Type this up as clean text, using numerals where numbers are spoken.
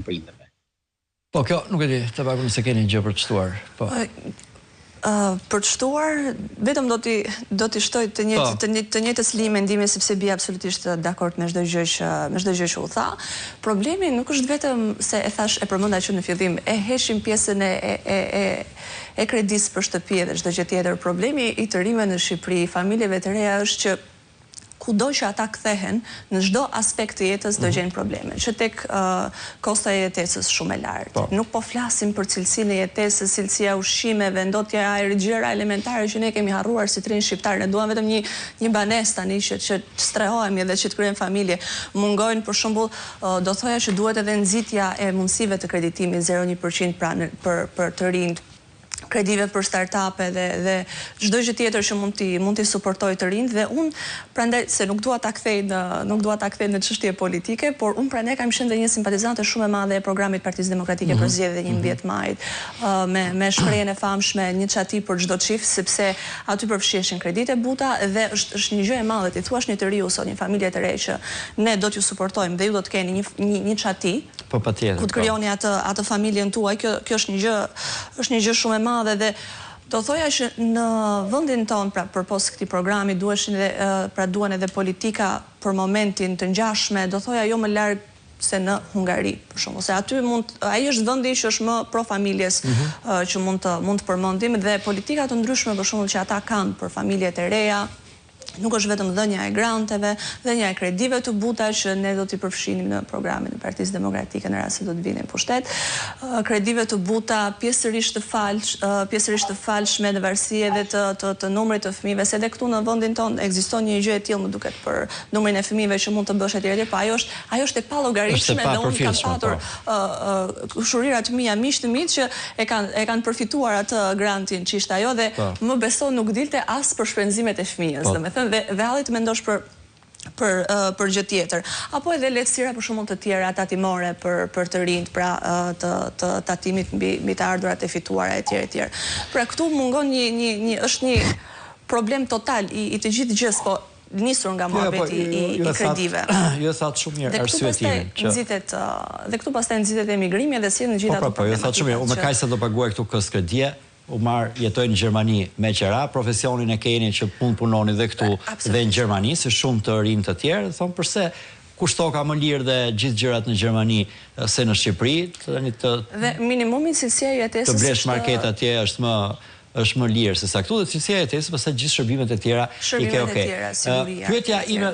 prindërve. Po kjo nuk e di, Tabaku nëse keni gjë për të shtuar. Po. Për të shtuar, vetëm do t'i do t'i shtoj të njëjtë po. të një, të njëjtës linjë mendimi sepse bie absolutisht dakord me çdo gjë që me çdo gjë që u tha. Problemi nuk është vetëm se e thashë e përmenda që në fillim, e heqim pjesën e e e e e kredisë për shtëpi edhe çdo gjë tjetër. Problemi i të rinjve në Shqipëri, i familjeve të reja është që kudo që ata kthehen, në çdo aspekt të jetës do gjejnë probleme, që tek kostoja e jetesës shumë e lartë. Po. Nuk po flasim për cilësinë e jetesës, cilësia e ushqimeve, ndotja e ajrit, gjëra elementare që ne kemi harruar si të rinj shqiptarë. Ne duam vetëm një një banesë tani që që të strehohemi dhe që të krijojmë familje. Mungojnë për shembull, do thoja që duhet edhe nxitja e mundësive të kreditimit 0.1% pra për për të rinjtë kredive për startup-e dhe dhe çdo gjë tjetër që mund t'i mund t'i suportojë të rinjtë dhe unë prandaj se nuk dua ta kthej në nuk dua ta kthej në çështje politike, por unë prandaj kam qenë dhe një simpatizante shumë e madhe e programit të Partisë Demokratike për zgjedhjet e 11 majit, me me shprehjen e famshme një çati për çdo çift, sepse aty përfshiheshin kreditë e buta dhe është është një gjë e madhe t'i thuash një të riu sot, një familje të re që ne do t'ju suportojmë dhe ju do të keni një një një çati Po patjetër. Ku të po. krijoni atë atë familjen tuaj, kjo kjo është një gjë është një gjë shumë e madhe dhe do thoja që në vendin tonë, pra përpos këtij programi duheshin edhe pra duhen edhe politika për momentin të ngjashme, do thoja jo më larg se në Hungari, për shembull, se aty mund ai është vendi që është më pro familjes mm -hmm. që mund të mund të përmendim dhe politika të ndryshme për shembull që ata kanë për familjet e reja, Nuk është vetëm dhënia e granteve, dhënia e kredive të buta që ne do t'i përfshinim në programin e Partisë Demokratike në rast se do të vinim në pushtet, kredive të buta, pjesërisht të falsh, pjesërisht të falshme në varësi edhe të të të numrit të fëmijëve, se edhe këtu në vendin tonë ekziston një gjë e tillë më duket për numrin e fëmijëve që mund të bësh etj etj, po ajo është ajo është e pallogaritshme dhe unë kam patur po kushërira të mia, miq të mi që e kanë e kanë përfituar atë grantin që ishte ajo dhe po. më beso nuk dilte as për shpenzimet e fëmijës, po. domethënë dhe dhe halli të mendosh për për për gjë tjetër. Apo edhe lehtësira për shembull të tjera tatimore për për të rinjtë, pra të të tatimit mbi mbi të ardhurat e fituara etj etj. Pra këtu mungon një një një është një problem total i i të gjithë gjësë, po nisur nga jo, po, muhabeti i i kredive. Ju e thatë shumë mirë arsyetimin që nxitet dhe këtu pastaj nxitet emigrimi dhe sjellin të gjitha po, ato po, po, ju thatë shumë mirë, unë me kaq sa do paguaj këtu këst kredie, u marr jetoj në Gjermani me qera, profesionin e keni që mund punoni dhe këtu dhe në Gjermani, si shumë të rinj të tjerë, thonë përse kushtoka më lirë dhe gjithë gjërat në Gjermani se në Shqipëri, tani të Dhe minimumi cilësia e jetesës të blesh market atje është më është më lirë se sa këtu dhe cilësia e jetesës, pastaj gjithë shërbimet e tjera i ke okay. Siguria. Pyetja ime.